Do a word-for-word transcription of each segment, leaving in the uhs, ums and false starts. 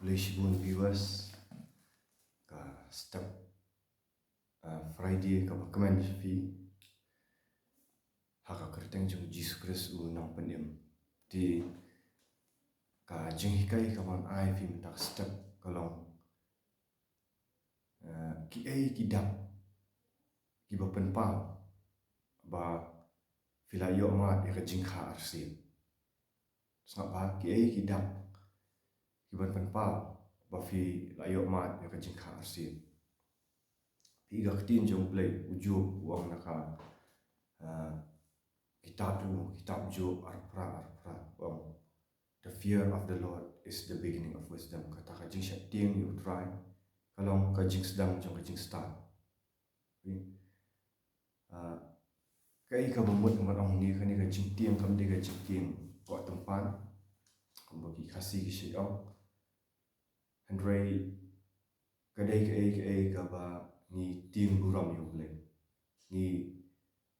Khublei shibun viewers, ka step, uh, Friday kaba kmen sha phi ha ka kyrteng jong Jisu Khrist u nongpynim. Te ka jinghikai kaban ai phi mynta ka step ka long, uh, kiei ki dak kiba pynpaw ba phi la ïoh mad ïa ka jingkha arsien. Sngap ba kiei ki dak kiban pynpaw ba phi la ïoh mad ïa ka jingkha arsien. Phi i ka ktien jong U Blei, u Job u ong na ka, ah, kitab jong u, kitab Job arpra arpra u ong, "The fear of the Lord is the beginning of wisdom." Kata ka jingsheptieng ïa U Trai ka long ka jingsdang jong ka jingstad. Ah, kaei kaba mut nga ong ne, kane ka jingtieng kam dei ka jingtieng kwah tympan kumba ki Khasi ki shu ong. Hynrei ka dei kaei kaei kaba ngi tieng burom ïa U Blei. Ngi,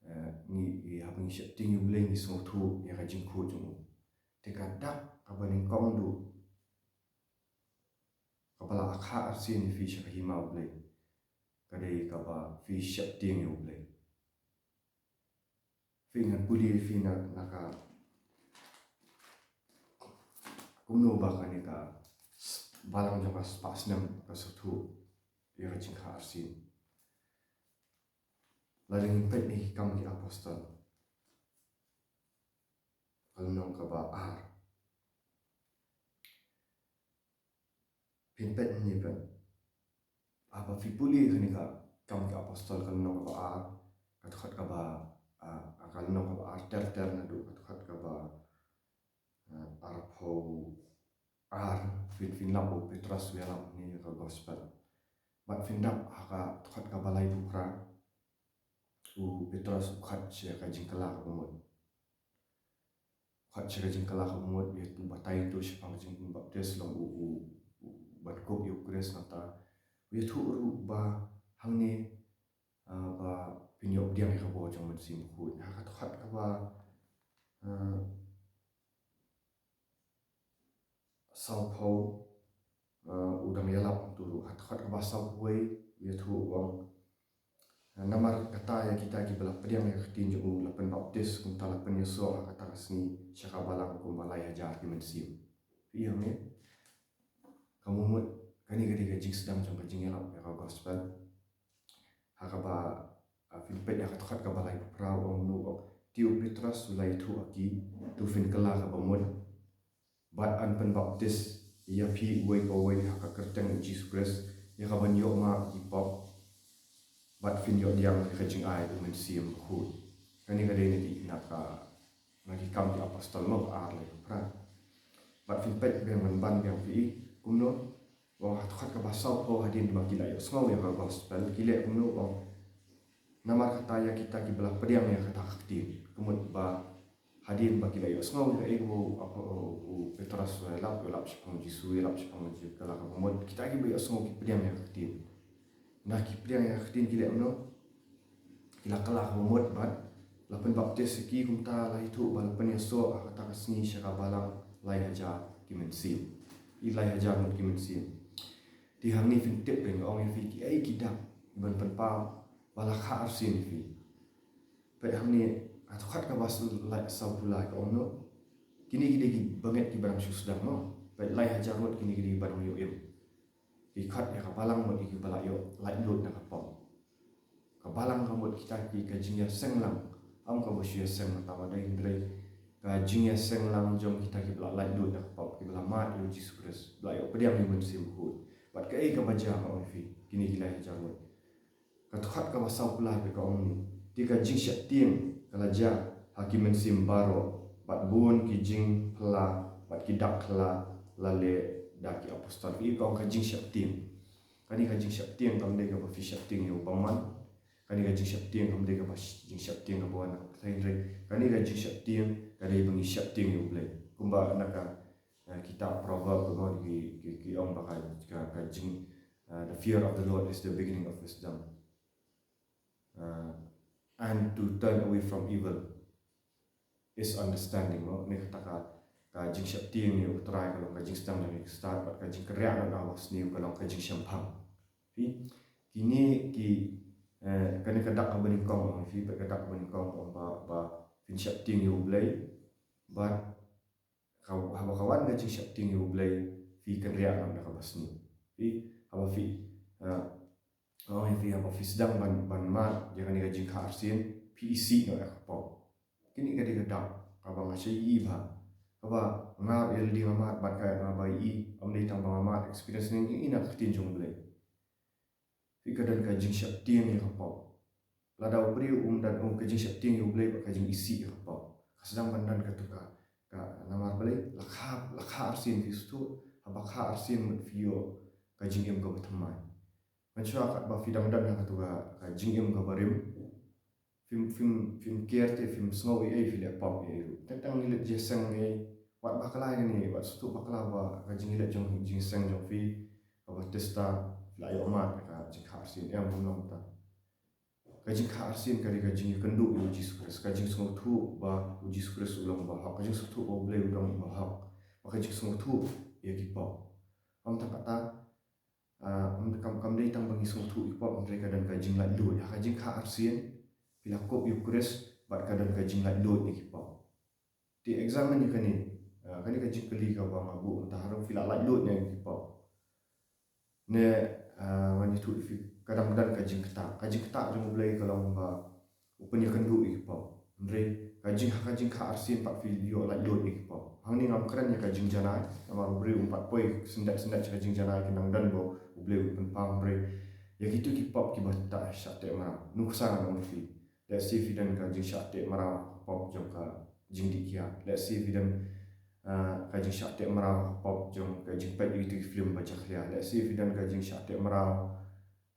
eh, ngi, ngi hap ngi sheptieng ïa U Blei, ngi sngewthuh ïa ka jingkhuid jong u. Te ka dak kaba nyngkong duh kaba la kha arsien ïa phi sha ka hima U Blei ka dei kaba phi sheptieng ïa U Blei. Phi, ngan pule ïa phi na, na ka kumno ba kane ka s-, balang jong ka spah snem ka sngewthuh ïa ka jingkha arsien. Lada ngin peit na ki Kam ki Apostol ka lynnong kaba ar. Phin peit hangne peit. Haba phi pule kane ka Kam ki Apostol ka lynnong kaba ar, ka dkhot kaba, ah, ka lynnong kaba ar ter ter naduh ka dkhot kaba, ah, arphew ar, phin, phin lap u Petros u ïalap hangne ïa ka gospel. Bad phin dap ha ka dkhot kaba laiphew phra, u Petros u khot sha ka jingkylla kaba mut. Khot sha ka jingkylla kaba mut, u ïathuh, batai ïathuh shaphang ka jingbaptis, long u, u, u ban kup ïa U Khrist, nangta u ïathuh ruh ba hangne, ah, ba phin ïoh pdiang ïa ka bor jong U Mynsiem Bakhuid. Ha ka dkhot kaba, ah, sawphew, ah, u dang ïalap hangto ruh. Ha ka dkhot kaba sawphew wei u ïathuh u ong, namar kata ïa kita kiba la pdiang ïa ka ktien jong u la pynbaptis, kumta la pynïasoh ha kata ka sngi sha ka balang kumba lai hajar ki mynsiem. Phi ïohi ne? Ka mut, kane ka dei ka jingsdang jong ka jingïalap ïa ka gospel. Ha kaba, ah, phin peit ha ka dkhot kaba laiphew phra u ong kumno, u ong, te u Petros u la ïathuh ha ki, to phin kylla kaba mut bad yn pynbaptis ïa phi uwei pa uwei ha ka kyrteng U Jisu Khrist ïa ka ban ïoh maap ki pop, bad phin ïoh pdiang ïa ka jingai U Mynsiem Bakhuid. Kane ka dei na ki, na ka, na ki Kam ki Apostol lynnong ar laiphew phra. Bad phin peit biang ban ban biang phi i kumno, u ong ha ka dkhot kaba sawphew, hadien ba ki la ïohsngew ïa ka gospel ki leh kumno, u ong, namar kata ïa kita kiba la pdiang ïa kata ka ktien. Ka mut ba hadien ba ki la ïohsngew ïa kaei kaba u, u, u Petros u ïalap, u ïalap shaphang U Jisu, u ïalap shaphang ka jingkylla kaba mut, kita kiba ïohsngew ki pdiang ïa ka ktien. Nda ki pdiang ïa ka ktien ki leh kumno? Ki la kylla kaba mut bad la pynbaptis ïa ki, kumta la ïathuh ba la pynïasoh ha kata ka sngi sha ka balang lai hajar ki mynsiem. Ki lai hajar ngut ki mynsiem. Te hangne phin tip, phin ong ïa phi kiei ki dak kiban pynpaw ba la kha arsien ïa phi. Peit hangne, ha ka dkhot kaba s-, lai, sawphew lai ka ong kumno, kine ki dei ki bangeit kiba dang shu sdang mo. Peit, lai hajar ngut kine ki dei kiba dang ïoh im. Ki khot ïa ka balang mut ïa kiba la ïoh laitluid na ka pop. Ka balang ka mut kita ki, ka jingïaseng lang. Ym kaba shu ïaseng mynta ba dei, hynrei ka jingïaseng lang jong kita kiba la laitluid na ka pop, kiba la mad ïa U Jisu Khrist, ba la ïoh pdiang ïa U Mynsiem Bakhuid. Bad kaei kaba jia, nga ong ïa phi, kine ki lai hajar ngut. Ka dkhot kaba sawphew lai ka ong kumne, te ka jingsheptieng ka la jia ha ki mynsiem baroh, bad bun ki jingphylla bad ki dak phylla la leh da ki apostol. Phi i, ka ong ka jingsheptieng. Kane ka jingsheptieng kam dei kaba phi sheptieng ïa u bymman. Kane ka jingsheptieng kam dei kaba sh-, jingsheptieng kaba wan na ka pyrthei, hynrei kane ka jingsheptieng ka dei ba ngi sheptieng ïa U Blei. Kumba na ka, eh, kitab Proverb ka ong, ki, ki, ki ong ba ka, ka, ka jing, eh, "The fear of the Lord is the beginning of wisdom. Uh, and to turn away from evil is understanding," mo. Kane kata ka, ka jingsheptieng ïa u Trai ka long ka jingsdang jong ki stad, bad ka jingkynriah noh na ka basniew ka long ka jingshemphang. Phi, kine ki, eh, kane ka dak kaba nyngkong, phi, bad ka dak kaba nyngkong, ba, ba phin sheptieng ïa u Blei, bad ka, haba ka wan ka jingsheptieng ïa u Blei, phi kynriah noh na ka basniew. Phi, haba phi, eh, Oh, ïa phi haba phi sdang ban, ban mad ïa kane ka jingkha arsien, phi isih noh ïa ka pop. Kine ka dei ka dak kaba nga shah ïohi bha. Kaba nga ïa lade nga mad bad ka nga ba ïohi, ym dei tang ba nga mad, experience ne ïohi na ka ktien jong u Blei. Phi, ka don ka jingsheptieng ïa ka pop. Lada u briew um don, um, ka jingsheptieng ïa u Blei bad ka jingisih ïa ka pop, ka sdang ban don kato ka, ka namar balei, la kha, la kha arsien, phi sngewthuh, haba kha arsien mut phi ïoh ka jingim kaba thymmai. Mynshuwa katba phi dang don ha kato ka, ka jingim kaba rim, phim, phim, phim care te, phim sngew ei ei, phi leh pop ei ei ruh. Teng teng ngi leit jingïaseng ei, wat bakla ïa kane, wat sngewthuh bakla ba ka jingïaleit jong, jingïaseng jong phi, ka Bethesda, phi la ïoh mad ïa ka jingkha arsien, em, ym long kumta. Ka jingkha arsien ka dei ka jingïakynduh ïa u Jisu Khrist, ka jingsngewthuh ba u Jisu Khrist u long uba hok, ka jingsngewthuh ba u Blei u long uba hok, bad ka jingsngewthuh ïa ki pop. Ym tang katta, ah, ym, kam, kam dei tang ba ngi sngewthuh ïa ki pop, hynrei ka don ka jinglaitluid. Ha ka jingkha arsien, phi la kup ïa u Khrist, bad ka don ka jinglaitluid ïa ki pop. Te examine ïa kane, ah, kane ka jingkylli kaba nga buh mynta, harum phi la laitluid ïa ki pop. Ne, ah, ngan ïathuh ïa phi, ka dang don ka jingktah. Ka jingktah jong u Blei ka long ba u pynïakynduh ïa ki pop. Hynrei ka jing, ha ka jingkha arsien pat phi ïoh laitluid ïa ki pop. Hangne ngam kren ïa ka jingjanai, namar u briew um pat poi syndet syndet sha ka jingjanai, kin nang don ba u Blei u pynpaw, hynrei ïa kito ki pop kiba shah teh mraw. Nuksa ngan ong ïa phi. Let's say phi don ka jingshah teh mraw ka pop jong ka jingdih kiad. Let's say phi don, ah, ka jingshah teh mraw ka pop jong ka jingpeit ïa kito ki film ba jakhlia. Let's say phi don ka jingshah teh mraw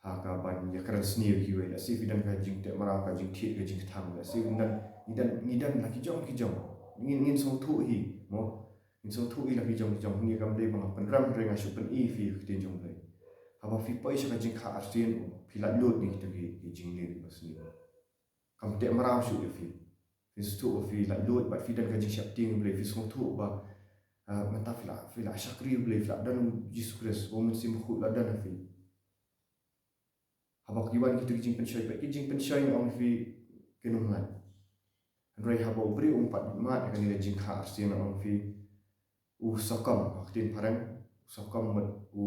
ha ka ban ïakren sniew ïa kiwei. Let's say phi don ka jingteh mraw ka jingthied ka jingkthang. Let's say phi don, ngi don, ngi don la ki jong ki jong. Ngin, ngin sngewthuh hi, mo. Ngin sngewthuh hi la ki jong ki jong. Hangne kam dei ba nga pynrem, hynrei nga shu pyni ïa phi ka ktien jong u Blei. Haba phi poi sha ka jingkha arsien, phi laitluid na kito ki, ki jingïaleh kiba sniew. Kam teh mraw shuh ïa phi. Phi sngewthuh ba phi laitluid bad phi don ka jingsheptieng ïa u Blei, phi sngewthuh ba, ah, mynta phi la, phi la shakri ïa u Blei, phi la don u Jisu Khrist, u Mynsiem Bakhuid la don ha phi. Haba ki wan kito ki jingpynshoi, peit ki jingpynshoi nga ong ïa phi kin ym lait. Hynrei haba u briew um pat mad ïa kane ka jingkha arsien nga ong ïa phi, u succumb, ha ka ktien phareng, u succumb mut u,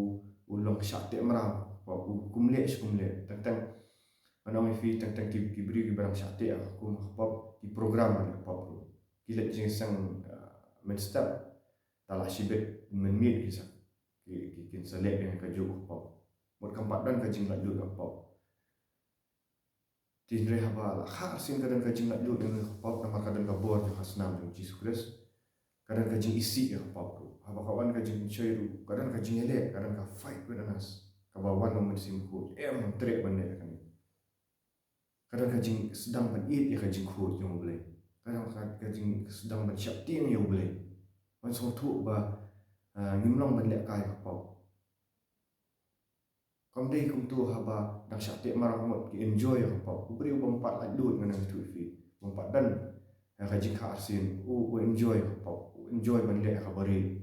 u long shah teh mraw, ba u kumleh shi kumleh. Teng teng, ngan ong ïa phi, teng teng ki, ki briew kiba dang shah teh ha ka kum ha ka pop, ki program ha ka pop ruh. Ki leit jingïaseng, ah, mynstep, te la shibit mynmiet ki sa, ki, ki, kin sa leh ïa kajuh ka pop. Mut kam pat don ka jinglaitluid ka pop. Te hynrei haba la kha arsien ka don ka jinglaitluid ïa ka pop namar ka don ka bor jong ka snam jong u Jisu Khrist. Ka don ka jingisih ïa ka pop ruh. Haba ka wan ka jingpynshoi ruh, ka don ka jingïaleh, ka don ka fight within us. Kaba wan na u Mynsiem Bakhuid, em, ngam treh ban leh kane. Ka don ka jingsdang ban ïeit ïa ka jingkhuid jong u Blei. Ka don ka, ka jingsdang ban sheptieng ïa u Blei. Ban sngewthuh ba, ah, ngim long ban lehkai ka pop. Kam dei kumto haba dang shah teh mraw ka mut ki enjoy ka pop. U briew uba um pat laitluid ngan ong ïa phi, uba um pat don, eh, ka jingkha arsien, u, u enjoy ka pop, u enjoy ban leh kaba rieh.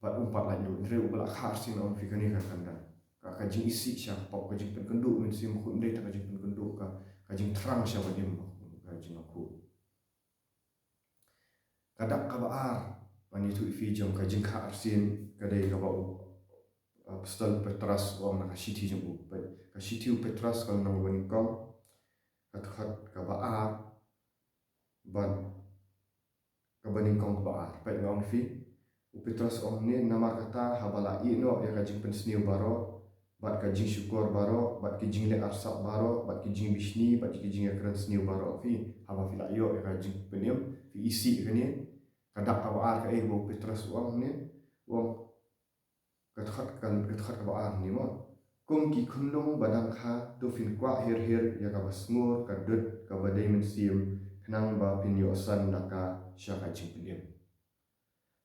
Bad um pat laitluid, hynrei uba la kha arsien, ong ïa phi, kane kan, kan don ka, ka jingisih sha ka pop, ka jingpynkynduh u Mynsiem Bakhuid, ym dei tang ka jingpynkynduh, ka, ka jingthrang sha ban im ka jingkhuid. Ka dak kaba ar ban ïathuh ïa phi jong ka jingkha arsien ka dei kaba u Apostol Petros u ong na ka shithi jong u. Peit, ka shithi u Petros ka lynnong kaba nyngkong, ka dkhot kaba ar bad kaba nyngkong kaba ar. Peit, nga ong ïa phi, u Petros u ong hangne, namar kata haba la ïeh noh ïa ka jingpynsniew baroh, bad ka jingshukor baroh, bad ki jingleh arsap baroh, bad ki jingbishni, bad ki jingïakren sniew baroh. Phi, haba phi la ïoh ïa ka jingpynim, phi isih ïa kane. Ka dak kaba ar kaei ba u Petros u ong hangne? U ong, ka dkhot, ka, ka dkhot kaba ar hangne mo. Kum ki khunlung ba dang kha, to phin kwah her her ïa kaba sngur, ka dud, kaba dei mynsiem, khnang ba phin ïoh san da ka sha ka jingpynim.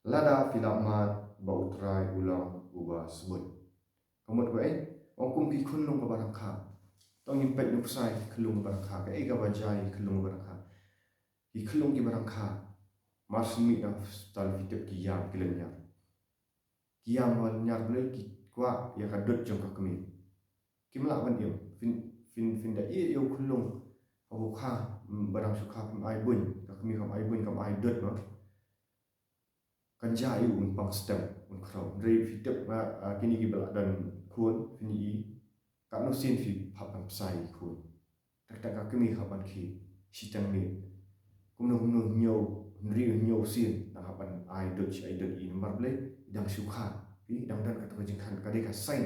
Lada phi la mad ba u Trai u long uba sbun. Ka mut ba ei, ong kum ki khunlung kaba dang kha. To ngin peit nuksa ïa ki khunlung kaba dang kha. Kaei kaba jia ïa ki khunlung kaba dang kha? Ki khunlung kiba dang kha, Mar shen mih na hospital phi tip ki ïam ki lynñiar. Ki ïam ba lynñiar Blei ki kwah ïa ka dud jong ka kmie. Kim lah ban im. Phin, phin, phin da ïeh ïa u khunlung. Haba u kha, mm, ba dang shu kha kam ai buiñ. Ka kmie kam ai buiñ, kam ai dud noh. Kan jia ïa u, un pang stem, un khraw. Hynrei phi tip, ah, ah, kine kiba lah don khun, phin ïohi. Katno sien phi hap ban pynshai ïa ki khun. Tang tang ka kmie hap ban khie shiteng miet. Kumno kumno hynñiew, hynriew hynñiew sien, dang hap ban ai dud shi ai dud ïa i namar Blei i dang shu kha. Phi, dang don kato ka jingkhan, ka dei ka sign.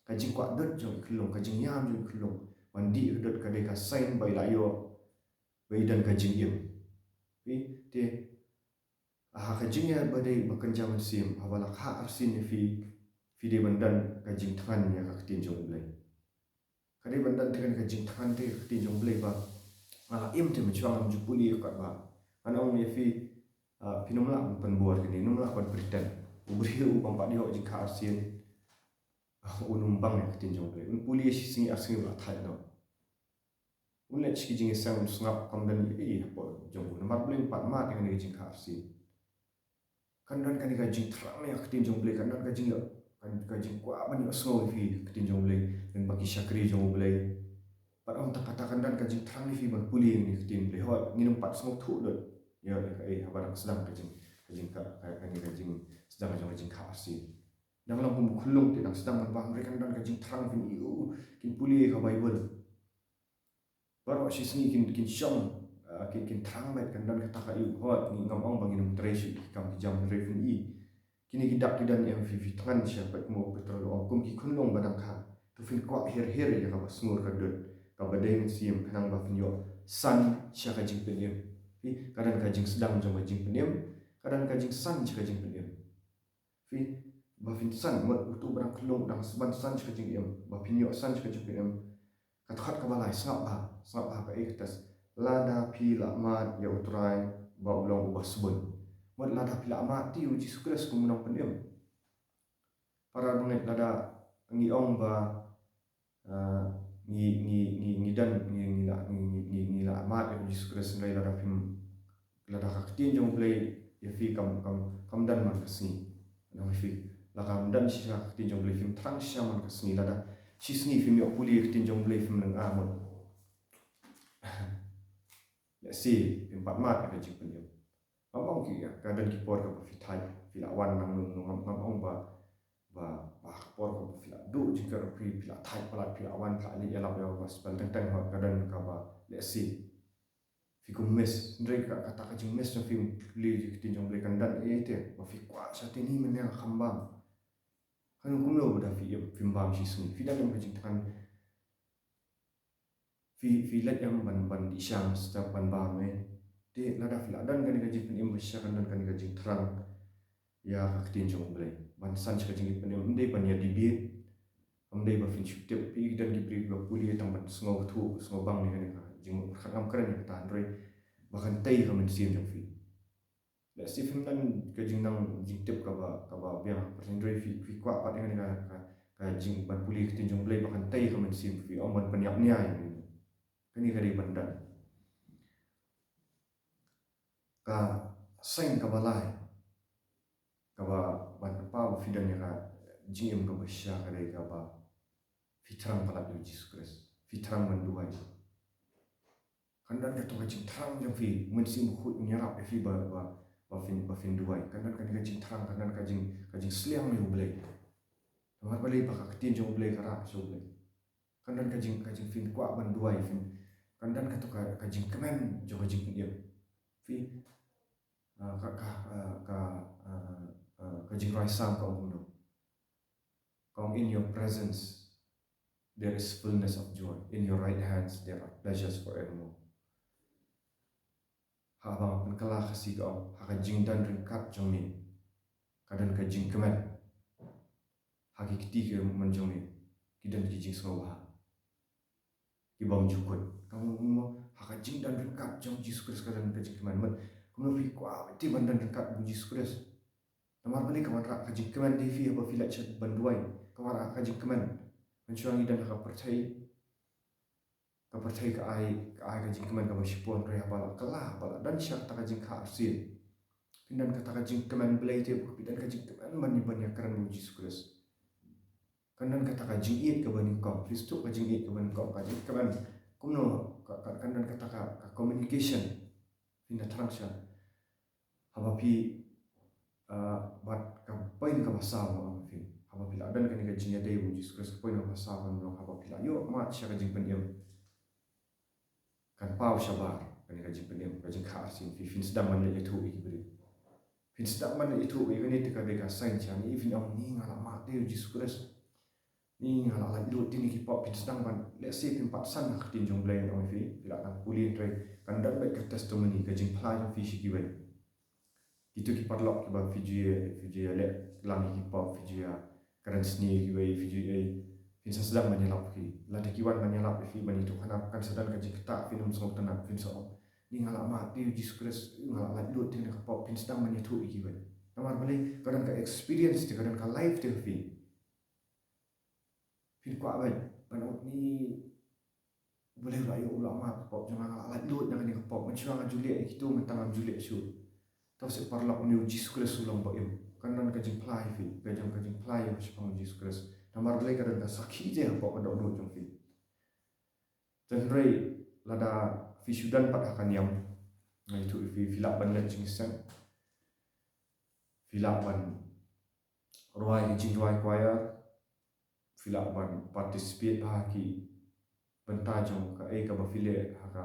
Ka jingkwah dud jong i khunlung, ka jingïam jong i khunlung. Ban dih ka dud ka dei ka sign ba i la ïoh ba i don ka jingim. Phi, te, ha ka jingïa ba dei ba kynja mynsiem, haba la kha arsien ïa phi, phi dei ban don ka jingthngan ïa ka ktien jong U Blei. Ka dei ban don te ka jingthngan te ka ktien jong U Blei ba nga la im te, mynshuwa ngam ju pule ïa ka katba. Ngan ong ïa phi, ah, phin ym lah ban pynbor kane, ym lah ban pretend. U briew u bym pat ïoh jingkha arsien, ah, un ym bang ïa ka ktien jong U Blei. Un pule shisngi arsngi u la thait noh. Un leit sha ki jingïaseng, un sngap, kam don ei ei hapoh jong u. Namar U Blei um pat mad ïa kane ka jingkha arsien. Kan don kane ka jingthrang ïa ka ktien jong U Blei, kan don ka jing, kan, ka jingkwah ban ïohsngew ïa phi ka ktien jong U Blei, lem bad ki shakri jong U Blei. Bad ym tang kata, kan don ka jingthrang ïa phi ban pule ïa ka ktien U Blei. Hooid, ngin ym pat sngewthuh lut ïa, ïa kaei haba dang sdang ka jing, ka jing ka, ka, kane ka jingsdang jong ka jingkha arsien. Dang long kum u khunlung te dang sdang ban bam, hynrei kan don ka jingthrang, phin ïohi, kin pule ïa ka Baibl. Baroh shisngi kin, kin shong, ah, kin, kin thrang beit, kan don kata ka ïoh. Hooid, ngi, ngam ong ba ngin ym trei shuh ki kam ki jam, hynrei phin ïohi. Kine ki dak ki don, em, phi, phi thngan sha, peit kumba u Petros u ong, kum ki khunlung ba dang kha. To phin kwah her her ïa kaba sngur ka dud, kaba dei mynsiem, khnang ba phin ïoh san sha ka jingpynim. Phi, ka don ka jingsdang jong ka jingpynim, ka don ka jingsan sha ka jingpynim. Phi, ba phin san, mut uto ba dang khunlung dang ban san sha ka jingim, ba phin ïoh san sha ka jingim. Ka dkhot kaba lai, sngap bha, sngap bha kaei ka test. Lada phi la mad ïa U Trai ba u long uba sbun. Mut lada phi la mad te ïa U Jisu Khrist kum u nongpynim. Para bangeit, lada ngi ong ba Ah, ngi, ngi, ngi, ngi don, ngi, ngi la, ngi, ngi, ngi, ngi la mad ïa U Jisu Khrist, hynrei lada phim, lada ka ktien jong U Blei ïa phi kam, kam, kam don man ka sngi. Nang ïa phi, la kam don shisha ka ktien jong U Blei, phim thrang shisha man ka sngi, lada shisngi phim ïoh pule ïa ka ktien jong U Blei, phim lyngngoh. Lehse phim pat mad ïa ka jingpynim. Ngam ong ki, ka don ki por kaba phi thait, phi la wan nangno nangno, ngam, ngam ong ba, ba, ba ka por kaba phi la duh jingkyrpad, phi la thait palat, phi la wan, phi la leit ïalap ïa ka gospel, teng teng hooid ka don kaba lehse phi kum miss, hynrei ka, kata ka jingmiss jong phi, pule ïa ka ktien jong U Blei, kan don ei ei te ba phi kwah sha te, ni mynne nga kham bam. Kan kumno ba da phi im, phim bam shisngi, phi don ka jingthrang. Phi, phi leit em ban, ban dih shang step ban bam eh. Te lada phi la don kane ka jingpynim ba shisha, kan don kane ka jingthrang ïa ka ktien jong U Blei. Ban san sha ka jingpynim, ym dei ban ïa debate. Ym dei ba phin shu tip, phi, don ki briew ba pule tang ban sngewthuh, sngewbang ïa kane ka jingmut. Ngam kren ïa kata, hynrei ba kan tei ka mynsiem jong phi. Lehse phim don ka jingnang jingtip kaba, kaba biang, hynrei phi, phi kwah pat ïa kane ka, ka, ka jing ban pule ka ktien jong U Blei ba kan tei ka mynsiem phi, ym ban pynïap nia ïa u. Kane ka dei ban don. Ka sign kaba lai kaba ban kyrpad ba phi don ïa ka jingim kaba shisha ka dei kaba phi thrang palat ïa U Jisu Khrist. Phi thrang ban duwai. Kan don kato ka jingthrang jong phi, Mynsiem Bakhuid un ïarap ïa phi ba, ba, ba phin, ba phin duwai. Kan don kane ka jingthrang, kan don ka jing, ka jingsliang ïa U Blei. Namar balei? Ba ka ktien jong U Blei ka rah sha U Blei. Kan don ka jing, ka jing phin kwah ban duwai, phin, kan don kato ka, ka jingkmen jong ka jingpynim. Phi, ah, ka, ka, ah, ka, ah, ah, ka jingrwai Salm ka ong kumno? Ka ong, "In your presence there is fullness of joy. In your right hands there are pleasures forevermore." Haba nga pynkylla Khasi ka ong, "Ha ka jingdon ryngkat jong me ka don ka jingkmen. Ha ki kti ki mon jong me ki don ki jingsngewbha ki bym ju kut." Ka ong kumno? Ha ka jingdon ryngkat jong U Jisu Khrist ka don ka jingkmen. Mut kumno phi kwah te ban don ryngkat bad U Jisu Khrist? Namar balei? Ka wanrah ka jingkmen da ïa phi haba phi leit sha ban duwai. Ka wanrah ka jingkmen. Mynshuwa ngi don ha ka pyrthei, ka pyrthei ka ai, ka ai ka jingkmen kaba shipor, hynrei haba la kylla, haba la don shisha kata ka jingkha arsien, Phin don kata ka jingkmen Blei te, phi don ka jingkmen ban ïa, ban ïakren bad u Jisu Khrist. Kan don kata ka jingïeit kaba nyngkong, phi sdang ka jingïeit kaba nyngkong, ka jingkmen. Kumno, ka, ka, kan don kata ka, ka communication. Phin da thrang sha. Haba phi, ah, bad ka pyn kaba saw, phi. Haba phi la don kane ka jingïadei bad u Jisu Khrist, ka pyn kaba saw kan long haba phi la ïoh mad sha ka jingpynim. Kan paw shabar kane ka jingpynim, ka jingkha arsien, phi, phin sdang ban leit ïathuh ïa ki briew. Phin sdang ban leit ïathuh ïa kane te ka dei ka sign sha ngi, phin ong ni nga la mad te ïa u Jisu Khrist. Ni nga la laitluid te na ki pop, phin sdang ban, let's say phin pat san ha ka ktien jong Blei, ong phi, phi la nang pule, hynrei kan don beit ka testimony, ka jingphla jong phi sha kiwei. Kito ki paralok kiba phi ju ïa, phi ju ïaleh lang ïa ki pop, phi ju ïakren sniew ïa kiwei, phi ju ïa, phin sa sdang ban ïalap ki. Lada ki wan ban ïalap ïa phi ban ïathuhkhana, kan sa don ka jingktah, phin ym sngewtynnat, phin sa ong, ni nga la mad te ïa u Jisu Khrist, nga la laitluid te na ka pop, phin sdang ban ïathuh ïa kiwei. Namar balei, ka don ka experience te, ka don ka life te ha phi. Phin kwah beit ban ong ni, u Blei u la ïoh, u la mad ka pop jong nga, nga la laitluid na kane ka pop, mynshuwa nga ju leh ïa kito, mynta ngam ju leh shuh. To seh paralok, une u Jisu Khrist u long ba im. Kan don ka jingphla ïa phi, ka jong ka jingphla ïa u shaphang u Jisu Khrist. Namar balei, ka don ka sakhi te hapoh ka dohnud jong phi. Te hynrei lada phi shu don pat ha ka niam, nga ïathuh ïa phi, phi lah ban leh jingïaseng. Phi lah ban rwai ka jingrwai choir, phi lah ban participate ha ki bynta jong kaei kaba phi leh ha ka,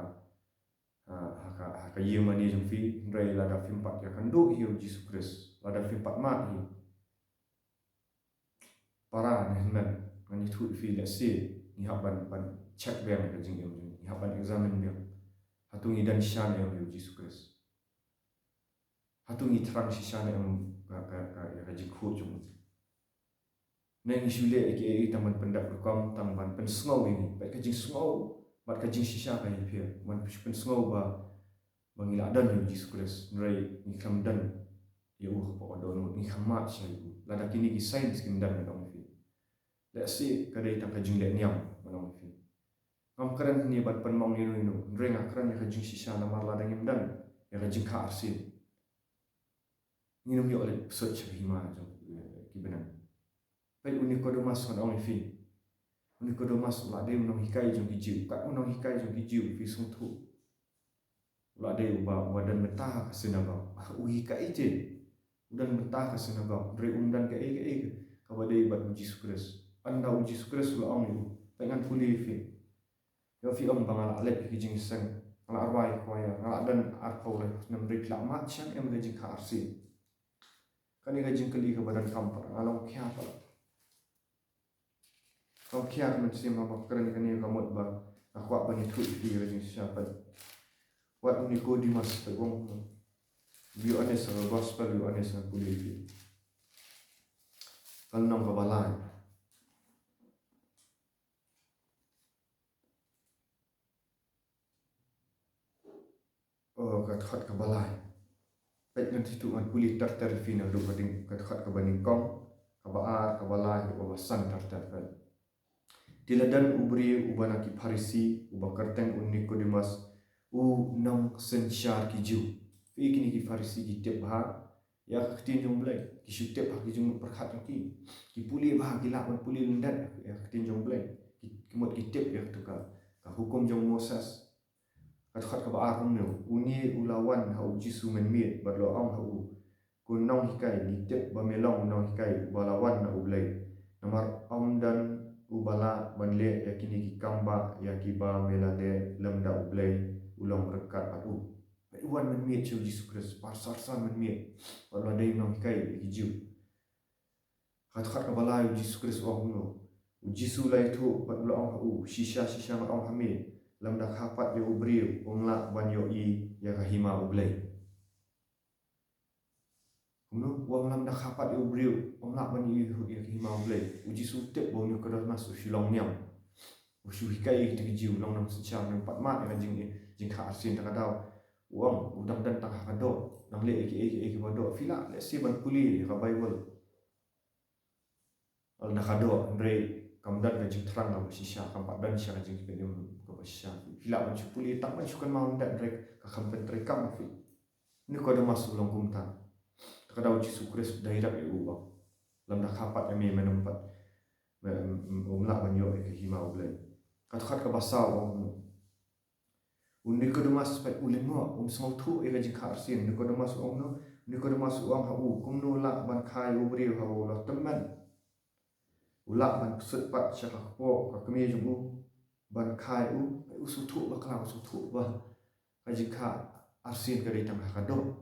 ha, ha ka, ha ka ïing mane jong phi, hynrei lada phim pat ïakynduh ïa u Jisu Khrist, lada phim pat mad hi. Para ne hynmen, ngan ïathuh ïa phi, let's say ngi hap ban, ban check biang ka jingim jong ngi, ngi hap ban examine biang. Hato ngi don shisha ne em ïa u Jisu Khrist? Hato ngi thrang shisha ne em ka, ka, ka, ïa ka jingkhuid jong u? Ne ngi shu leh ïa kiei kiei tang ban pyndep rukom, tang ban pynsngew ïa ngi? Bad ka jingsngew bad ka jingshisha ka ïapher. Ban shu pynsngew ba, ba ngi la don ïa u Jisu Khrist, hynrei ngi khlem don ïa u hapoh ka dohnud, ngi khlem mad shisha ïa u. Lada kine ki signs kim don, ngan ong ïa phi, let's say ka dei tang ka jingleh niam, ngan ong ïa phi. Ngam kren hangne ban pynmong ïano ïano, hynrei nga kren ïa ka jingshisha, namar lada ngim don ïa ka jingkha arsien, ngin ym ïoh leit pyrshah sha ka hima jong, eh, ki bneng. Peit u Nikodemus, ngan ong ïa phi. U Nikodemus u la dei u nonghikai jong ki Jiw. Kat u nonghikai jong ki Jiw, phi sngewthuh. U la dei uba, uba don bynta ha ka sinagog. U hikai te. U don bynta ha ka sinagog. Hynrei um don kaei kaei kaba dei bad u Jisu Khrist. Ynda u Jisu Khrist u la ong ïa u, peit, ngan pule ïa phi. Ïoh phi ong ba nga la leh ïa ki jingïaseng, nga la rwai ïa ka choir, nga la don arphew lai snem, hynrei phi la mad shisha ne em ïa ka jingkha arsien? Kane ka jingkylli kaba donkam pat, nga long khia pat. Long khia ka mynsiem haba kren kane, ka mut ba nga kwah ban ïathuh ïa phi ïa ka jingshisha pat. Wat u Nikodemus, te u ong, u Ïoannis ha ka gospel u Ïoannis, ngan pule ïa phi. Ka lynnong kaba lai. Oh, ka dkhot kaba lai. Peit, ngan ïathuh, ngan pule ter ter ïa phi naduh ka ding, ka dkhot kaba nyngkong, kaba ar, kaba lai, kaba san ter ter, peit. Te la don u briew uba na ki Pharisi, uba kyrteng u Nikodemus, u nongsynshar ki Jiw. Phi, kine ki Pharisi ki tip bha ïa ka ktien jong u Blei, ki shu tip ha ki jingmut pyrkhat jong ki. Ki pule bha, ki lah ban pule lyndet ïa ka ktien jong u Blei. Ki, ki mut ki tip ïa katu ka, ka hukum jong Moses. Ka dkhot kaba ar kumne, une u la wan ha u Jisu mynmiet bad la ong ha u, ko nonghikai, ngi tip ba me long u nonghikai uba la wan na u Blei. Namar ym don uba lah ban leh ïa kine ki kam bah ïa kiba me la leh lymda u Blei u long ryngkat bad u. Bad u wan mynmiet sha u Jisu Khrist, par sar sar mynmiet, bad u la dei u nonghikai ïa ki Jiw. Ha ka dkhot kaba lai u Jisu Khrist u ong kumno? U Jisu u la ïathuh bad u la ong ha u, shisha shisha nga ong ha me, lymda kha pat ïa u briew um lah ban ïohi ïa ka hima u Blei. Kumno? U ong lymda kha pat ïa u briew um lah ban ïohi ïa ka hima u Blei. U Jisu u tip ba u Nikodemus u shu long niam, u shu hikai ïa kita ki Jiw, u long nongsynshar, um pat mad ïa ka jing, jingkha arsien. Te ka daw u ong, u dang don tang ha ka doh, dang leh ïa kiei kiei kiba doh. Phi lah lehse ban pule ïa ka Baibl. Lada ka doh, hynrei kam don ka jingthrang kaba shisha, kam pat don shisha ka jingpynim kaba shisha. Phi lah ban shu pule, tang ban shu kynmaw lyndet, hynrei ka kham pyntreikam ïa phi. Nikodemus u long kumta. Ka daw Jisu Khrist direct ïa u ba, lymda kha pat ïa me, me nym pat, me, me, um lah ban ïoh ïa ka hima U Blei. Ka dkhot kaba saw u ong, u Nikodemus pat u lyngngoh, um sngewthuh ïa ka jingkha arsien. Nikodemus u ong no, Nikodemus u ong ha u, kumno lah ban kha ïa u briew haba u la tymmen? U lah ban ksut pat sha ka kpoh ka kmie jong u ban kha ïa u? U sngewthuh bakla, u sngewthuh ba ka jingkha arsien ka dei tang ha ka doh.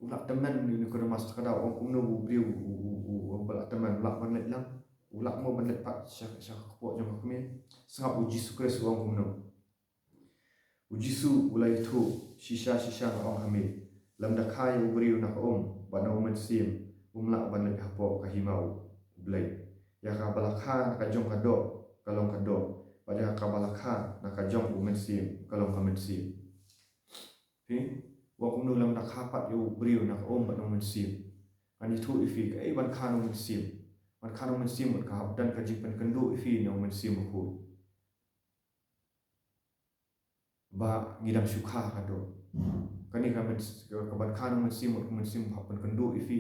U lah tymmen, Nikodemus ka daw ong kumno u briew u, u, u, u ba lah tymmen u lah ban leit lang? U lah mo ban leit pat sha, sha ka kpoh jong ka kmie? Sngap u Jisu Khrist u ong kumno. U Jisu u la ïathuh, shisha shisha nga ong ha me, lymda kha ïa u briew na ka um bad na u mynsiem, um lah ban leit hapoh ka hima U Blei. Ïa kaba la kha na ka jong ka doh ka long ka doh, bad ïa kaba la kha na ka jong u mynsiem ka long ka mynsiem. Phi, u ong kumno lymda kha pat ïa u briew na ka um bad na u mynsiem? Ngan ïathuh ïa phi kaei ban kha na u mynsiem. Ban kha na u mynsiem mut ka hap don ka jingpynkynduh ïa phi na u Mynsiem Bakhuid. Ba ngi dang shu kha ha ka doh. Kane ka myn-, ka ban kha na u mynsiem mut ka mynsiem hap pynkynduh ïa phi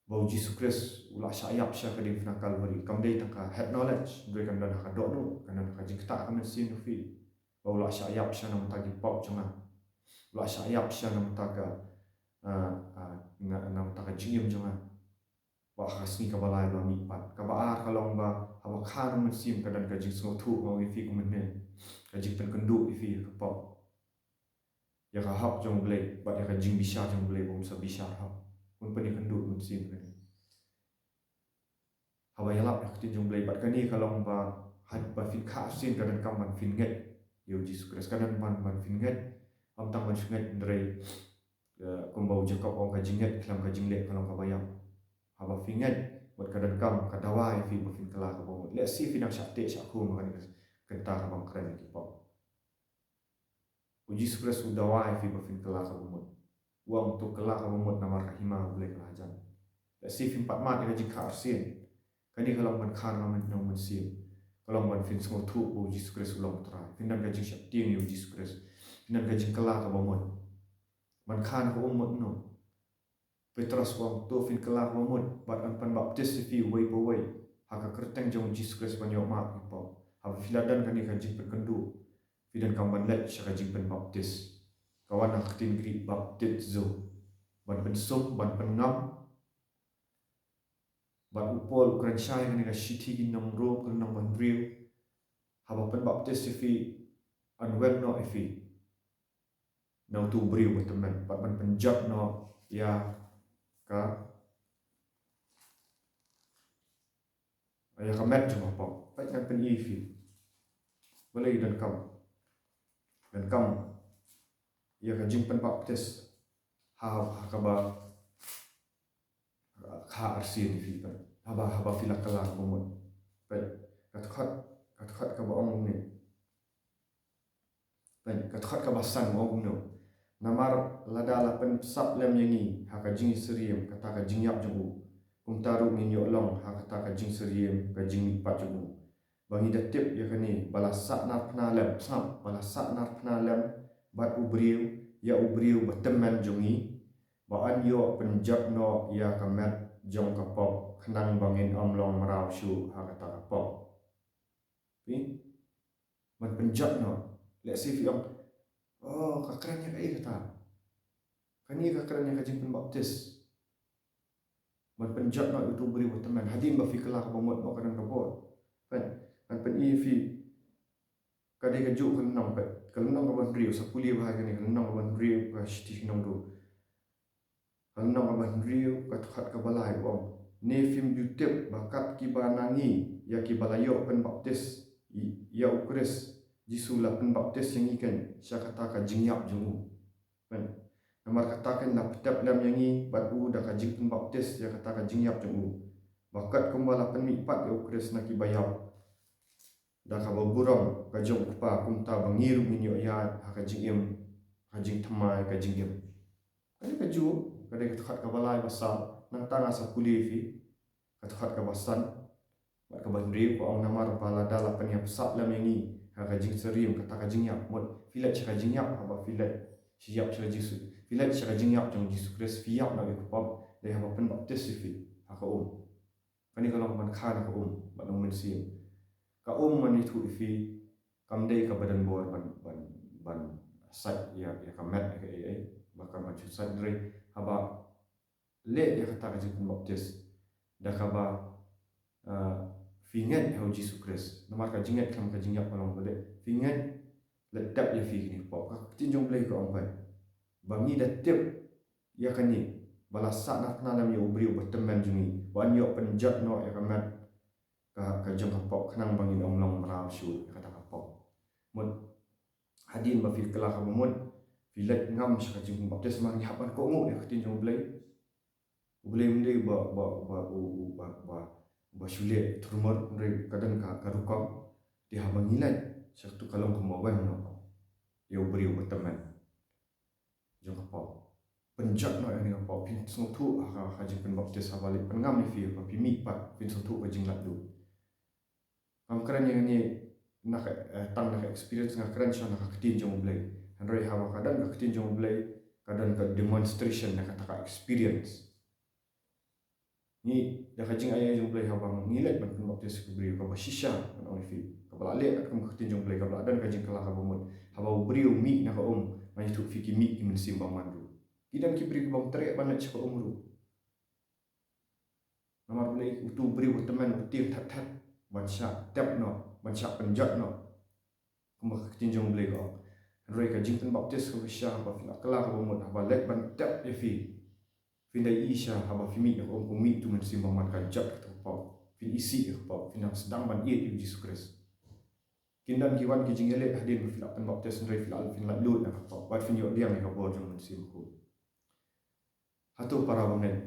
ba u Jisu Khrist u la shah ïap sha ka diengphna Kalbari. Kam dei tang ka head knowledge, hynrei kan don ha ka dohnud, kan don ha ka jingktah ka mynsiem ïa phi. Ba u la shah ïap sha na ka bynta ki pop jong nga. U la shah ïap sha na ka bynta ka, ah, ah, na, na ka bynta ka jingim jong nga. Ba ha ka sngi kaba lai ba mih pat. Kaba ar ka long ba haba kha na u mynsiem ka don ka jingsngewthuh, nga ong ïa phi kumne, ka jingpynkynduh ïa phi ïa ka pop, ïa ka hok jong U Blei bad ïa ka jingbishar jong U Blei ba un sa bishar hok. Un pynïakynduh mynsiem kane. Haba ïalap ïa ka ktien jong U Blei bad kane ka long ba, haba phin kha arsien ka donkam ban phin ngeit ïa u Jisu Khrist. Ka don ban, ban phin ngeit, ym tang ban phin ngeit hynrei, eh, kumba u Jakob u ong, ka jingngeit khlem ka jingleh ka long kaba ïap. Haba phi ngeit, bad ka donkam, ka dawa ïa phi ba phin kylla kaba mut. Lehse phi nang shah teh shah khum ha kane ka kynta kaba nga kren ïa ki pop. U Jisu Khrist u dawa ïa phi ba phin kylla kaba mut. U ong to kylla kaba mut namar ka hima U Blei ka la hajan. Lehse phim pat mad ïa ka jingkha arsien. Kane ka long ban kha na u mynsiem. Ka long ban phin sngewthuh ba u Jisu Khrist u long u Trai. Phin don ka jingsheptieng ïa u Jisu Khrist. Phin don ka jingkylla kaba mut. Ban kha na ka um mut no. Petros u ong to phin kylla kaba mut bad yn pynbaptis ïa phi uwei pa uwei ha ka kyrteng jong u Jisu Khrist ban ïoh map ki pop. Haba phi la don kane ka jingpynkynduh, phi donkam ban leit sha ka jingpynbaptis. Ka wan na ka ktien Grik baptizo. Ban pynsum, ban pynngam. Bad u Paul u kren shai ha kane ka shithi ki nong Rom, ka lynnong ba hynriew. Haba pynbaptis ïa phi, yn weng noh ïa phi na uto u briew ba tymmen bad ban pynjot noh ïa ka, ïa ka met jong ka pop. Peit ngan pyni ïa phi. Balei donkam, donkam ïa ka jingpynbaptis ha, ha kaba kha arsien ïa phi peit. Haba, haba phi la kylla kaba mut. Peit, ka dkhot, ka dkhot kaba ong kumne. Peit, ka dkhot kaba san u ong kumno. Namar lada la pynsap lem ïa ngi ha ka jingsyriem kata ka jingïap jong u, kumta ruh ngin ïoh long ha kata ka jingsyriem ka jingmihpat jong u. Ba ngi da tip ïa kane, ba la sahnarphna lem, sngap, ba la sahnarphna lem bad u briew, ïa u briew ba tymmen jong ngi, ba yn ïoh pynjot noh ïa ka met jong ka pop, khnang ba ngin ym long mraw shuh ha kata ka pop. Phi? Ban pynjot noh. Lehse phi ong, oh, ka kren ïa kaei kata? Kane ka kren ïa ka jingpynbaptis. Ban pynjot noh ïa uto u briew ba tymmen. Hadien ba phi kylla kaba mut, noh ka don ka bor. Peit, ngan pyni ïa phi. Ka dei kajuh ka lynnong, peit. Ka lynnong kaba hynriew, sa pule bha ïa kane, ka lynnong kaba hynriew, ka shithi ki nong Rom. Ka lynnong kaba hynriew, ka dkhot kaba lai u ong. Ne phim ju tip ba kat kiba na ngi, ïa kiba la ïoh pynbaptis ïa u Khrist Jisu la pynbaptis ïa ngi kein sha kata ka jingïap jong u. Peit. Namar kata kein la pyntip lem ïa ngi bad u da ka jingpynbaptis ïa kata ka jingïap jong u. Ba kat kumba la pynmihpat ïa u Khrist na kiba ïap da kaba burom ka jong u Kpa, kumta ba ngi ruh ngin ïoh ïaid ha ka jingim, ha ka jingthymmai ka jingim. Kane kajuh, ka dei ka dkhot kaba lai ba saw, nangta nga sa pule ïa phi. Ka dkhot kaba san bad kaba hynriew ka ong namar ba lada la pynïapsap lem ïa ngi ha ka jingsyriem kata ka jingïap, mut phi leit sha ka jingïap, haba phi leit Phi ïap sha Jisu, phi leit sha ka jingïap jong Jisu Khrist, phi ïap na ka pop, dei haba pynbaptis ïa phi ha ka um. Kane ka long ban kha na ka um bad na u Mynsiem. Ka um ngan ïathuh ïa phi, kam dei kaba don bor ban, ban, ban sait ïa, ïa ka met ïa ka ei ei, ba kam ban shu sait, hynrei haba leh ïa kata ka jingpynbaptis, da kaba, ah, phi ngeit ha u Jisu Khrist. Namar ka jingngeit kam ka jingïap ka long ba leh, phi ngeit, leh tep ïa phi kine ki pop. Ka ktien jong U Blei ka ong ba, ba ngi da tip ïa kane, ba la sahnarphna lem ïa u briew ba tymmen jong ngi, ba un ïoh pynjot noh ïa ka met ka, ka jong ka pop, khnang ba ngin ym long mraw shuh ïa kata ka pop. Mut, hadien ba phi kylla kaba mut, phi leit ngam sha ka jingpynbaptis, ma ngi hap ban kohnguh ïa ka ktien jong U Blei. U Blei um dei ba, ba, ba, u, u, ba, ba, ba shu leh thurmur, hynrei ka don ka, ka rukom. Te haba ngi leit, sha kato ka long kumba weng noh ïa u briew ba tymmen jong ka pop. Pynjot noh ïa kane ka pop, phin sngewthuh ha ka, ka jingpynbaptis, haba leit pynngam ïa phi, ba phi mih pat, phin sngewthuh ka jinglaitluid. Ngam kren ïa kane na ka, eh, tang na ka experience, nga kren shuwa na ka ktien jong U Blei. Hynrei haba ka don ka ktien jong U Blei, ka don ka demonstration na kata ka experience. Ngi, da ka jingaiei jong U Blei, haba ngi leit ban pynbaptis ïa ki briew, kaba shisha ngan ong ïa phi, kaba la leh katkum ka ktien jong U Blei, kaba la don ka jingkylla kaba mut, haba u briew mih na ka um, ngan ïathuh ïa phi, ki mih ki mynsiem bymman ruh. Ki don ki briew ki bym treh ban leit sha ka um ruh. Namar balei? Uto u briew ba tymmen u tieng that that ban shah tep noh, ban shah pynjot noh, kumba ka ktien jong U Blei ka ong. Hynrei ka jingpynbaptis kaba shisha, haba phi la kylla kaba mut, haba leit ban tep ïa phi, phin da ïohi shisha, haba phi mih na ka um, ka mih uto u Mynsiem Bakhuid, ka jot kata ka pop, phin isih ïa ka pop, phin nang sdang ban ïeit ïa U Jisu Khrist. Kin don ki wan ki jingïaleh hadien ba phi la pynbaptis, hynrei phi la, phin laitluid na ka pop, bad phin ïoh diang ïa ka bor jong U Mynsiem Bakhuid. Hato para bangeit,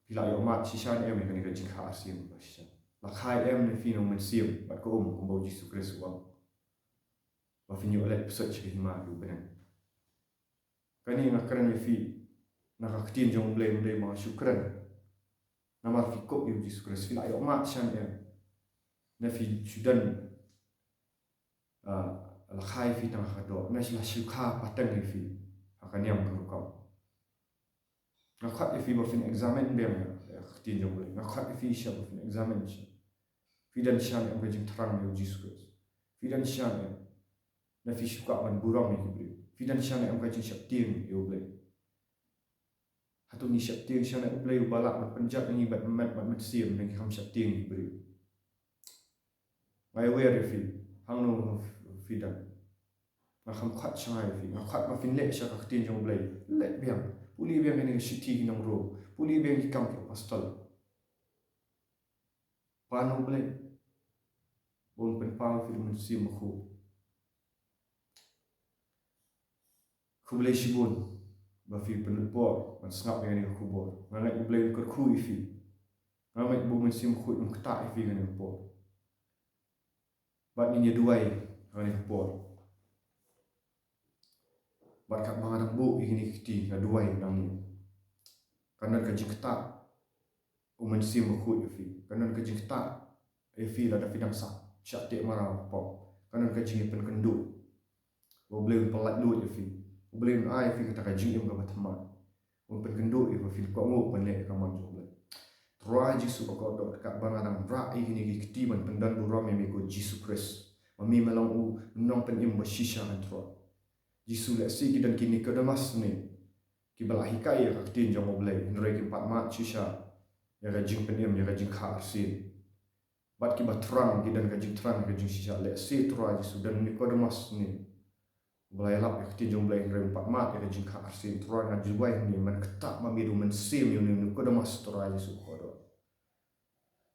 phi la ïoh mad shisha ne em ïa kane ka jingkha arsien ba shisha? La kha em ne phi na u mynsiem bad ka um kumba U Jisu Khrist u ong, ba phin ïoh leit pyrshah sha ka hima jong U Blei? Kane nga kren ïa phi na ka ktien jong U Blei, ym dei ba nga shu kren namar phi kup ïa U Jisu Khrist. Phi la ïoh mad shisha ne em? Ne phi shu don, ah, la kha ïa phi tang ha ka doh, ne la shu kha pateng ïa phi ha ka niam ka rukom? Nga khot ïa phi ba phin examine biang ïa ka ktien jong U Blei. Nga khot ïa phi shisha ba phin examine shisha. Phi don shisha ne em ka jingthrang ïa U Jisu Khrist? Phi don shisha ne em? Ne phi shu kwah ban burom ïa ki briew? Phi don shisha ne em ka jingsheptieng ïa U Blei? Hato ngi sheptieng shisha ne em U Blei uba lah ban pynjot ïa ngi bad met bad mynsiem, ne ngi kham sheptieng ïa ki briew? Nga ïawer ïa phi, hangno phi don. Nga kham khot shangai ïa phi, nga khot ba phin leh sha ka ktien jong U Blei. Leh biang, pule biang kane ka shithi Ki Nong Rom, pule biang Ki Kam ki Apostol. Pan na U Blei ba un pynpaw ïa phi da U Mynsiem Bakhuid. Khublei shibun ba phi pynlut por ban sngap ïa kane ka khubor. Nga ngeit U Blei un kyrkhu ïa phi. Nga ngeit ba U Mynsiem Bakhuid un ktah ïa phi kane ka por. Bad ngin ïa duwai ha kane ka por. Bad katba nga dang buh ïa kine ki kti, nga duwai nangne, kan don ka jingktah U Mynsiem Bakhuid ïa phi. Kan don ka jingktah ïa phi lada phi dang shah, shah teh mraw ha ka pop. Kan don ka jingïapynkynduh. Ba U Blei un pyllait luid ïa phi. U Blei un ai ïa phi kata ka jingim kaba thymmai. Un pynkynduh ïa phi ba phin kohnguh ban leh ïa ka mon jong U Blei. Trai Jisu ba kordor, katba nga dang rah ïa kine ki kti ban pyndonburom ïa me ko Jisu Khrist, ba me me long u nongpynim ba shisha, Trai Jisu. Lehse ki don ki Nikodemus ne, kiba la hikai ïa ka ktien jong U Blei, hynrei kim pat mad shisha ïa ka jingpynim, ïa ka jingkha arsien. Bad kiba thrang, ki don ka jingthrang, ka jingshisha. Lehse Trai Jisu don Nikodemus ne, uba la ïalap ïa ka ktien jong U Blei hynrei um pat mad ïa ka jingkha arsien. Trai nga duwai hangne, men ktah ma me da U Mynsiem ïa une u Nikodemus, Trai Jisu ba kordor.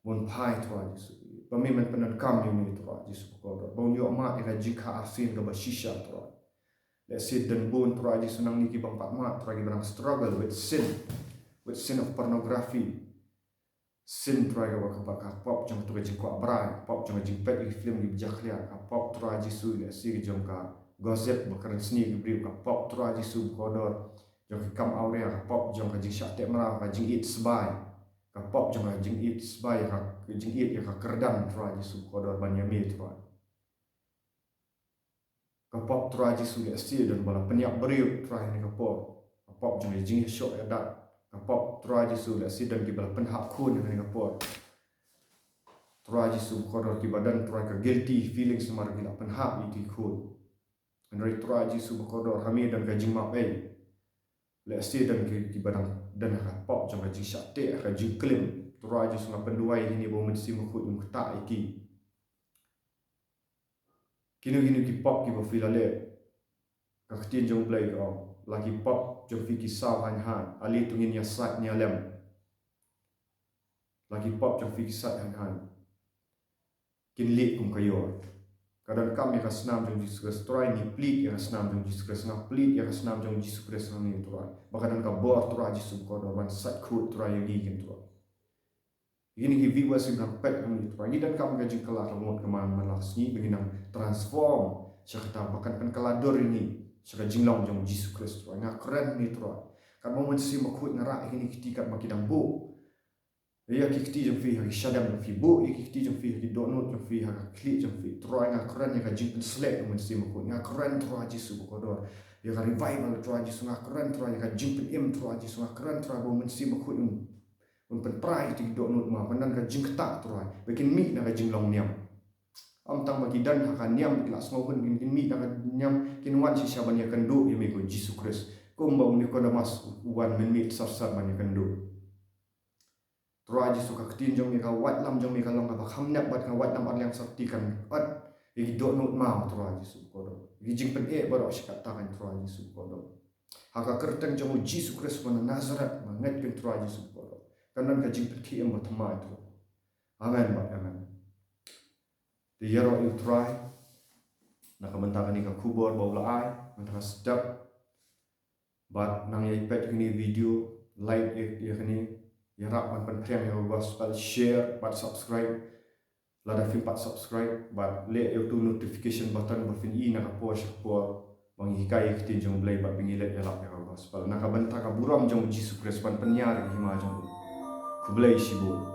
Ba un phai, Trai Jisu. Ba me men pyndonkam ïa une, Trai Jisu ba kordor, ba un ïoh mad ïa ka jingkha arsien kaba shisha, Trai. Lehse don bun, Trai Jisu, nangne ki bym pat mad, Trai, kiba dang struggle with sin, with sin of pornography. Sin, Trai, kaba, kaba, ka pop jong kato ka jingkwah brai, ka pop jong ka jingpeit ïa ki film kiba jakhlia, ka pop, Trai Jisu, lehse ka jong ka gossip, ba kren sniew ïa ki briew, ka pop, Trai Jisu ba kordor, jong ki kam awria, ka pop jong ka jingshah teh mraw, ka jingïeit sbai, ka pop jong ka jingïeit sbai, ka jingïeit ïa ka kyrdan, Trai Jisu ba kordor, ban ïa me, Trai. Ka pop Trai Jisu lehse don ba la pynïap briew Trai ha kane ka por. Ka pop jong ka jingïashoh ïadat. Ka pop Trai Jisu lehse don kiba la pynhap khun ha kane ka por. Trai Jisu bakordor kiba don Trai ka guilty feelings namar ki la pynhap ïa ki khun. Hynrei Trai Jisu bakordor ha me don ka jingmap ei. Lehse don ki, kiba dang don ha ka pop jong ka jingshah teh, ka jingklim. Trai Jisu nga pynduwai ïa kine ba u Mynsiem Bakhuid un ktah ïa ki. Kino kino ki pop kiba phi la leh. Ka ktien jong u Blei ka ong, la ki pop jong phi ki saw haiñ haiñ, ale to ngin ïasaid ïalem. La ki pop jong phi ki said haiñ haiñ. Kin leh kum ka ïor. Ka donkam ïa ka snam jong Jisu Khrist Trai, ngi plie ïa ka snam jong Jisu Khrist, nga plie ïa ka snam jong Jisu Khrist hangne Trai. Ba ka don ka bor Trai Jisu bakordor ban said khuid Trai ïa ngi kin Trai. Ïa kine ki viewers kiba dang peit hangne Trai. Ngi donkam ka jingkylla ka mut ka man man la ka sngi ba ngin nang transform sha kata ba kan pynkylla dur ïa ngi sha ka jinglong jong Jisu Khrist Trai. Nga kren hangne Trai. Katba u Mynsiem Bakhuid nga rah ïa kine ki kti katba ki dang buh. Ïa ki kti jong phi ha ki shadem jong phi, buh ïa ki kti jong phi ha ki dohnud jong phi, ha ka khlieh jong phi. Trai nga kren ïa ka jingpynsleh u Mynsiem Bakhuid. Nga kren Trai Jisu bakordor ïa ka revival Trai Jisu. Nga kren Trai ïa ka jingpynim Trai Jisu. Nga kren Trai ba u Mynsiem Bakhuid un, un pynpra ïa ki dohnud ma, ban don ka jingktah Trai ba kin mih na ka jinglong niam. Ym tang ba ki don ha ka niam ba ki la sngewhun, kin, kin mih na ka niam, kin wan shisha ban ïakynduh ïa me ko Jisu Khrist. Kumba u Nikodemus u wan mynmiet sar sar ban ïakynduh. Trai Jisu ka ktien jong me, ka waitlam jong me ka long kaba kham nep bad ka waitlam arliang syrti kan ot ïa ki dohnud ma Trai Jisu bakordor. Ïa ki jingpyneh baroh shi katta kan Trai Jisu bakordor. Ha ka kyrteng jong u Jisu Khrist ba na Nazareth nga ngeit kin Trai Jisu bakordor. Kan don ka jingpynkhie em ba thymmai Trai. Amen bad amen. Te ïaroh ïa u Trai na ka bynta kane ka khubor ba u la ai mynta ka step. Bad nang ïa peit kane video, like ïa, ïa kane, ïarap ban pynphriang ïa ka gospel, share bad subscribe. Lada phim pat subscribe bad leh ïa uto u notification button ba phin i na ka por sha ka por ba ngi hikai ïa ka ktien jong u Blei bad ba ngi leit ïalap ïa ka gospel na ka bynta ka burom jong u Jisu Khrist ban pynïar ïa ka hima jong u. Khublei shibun.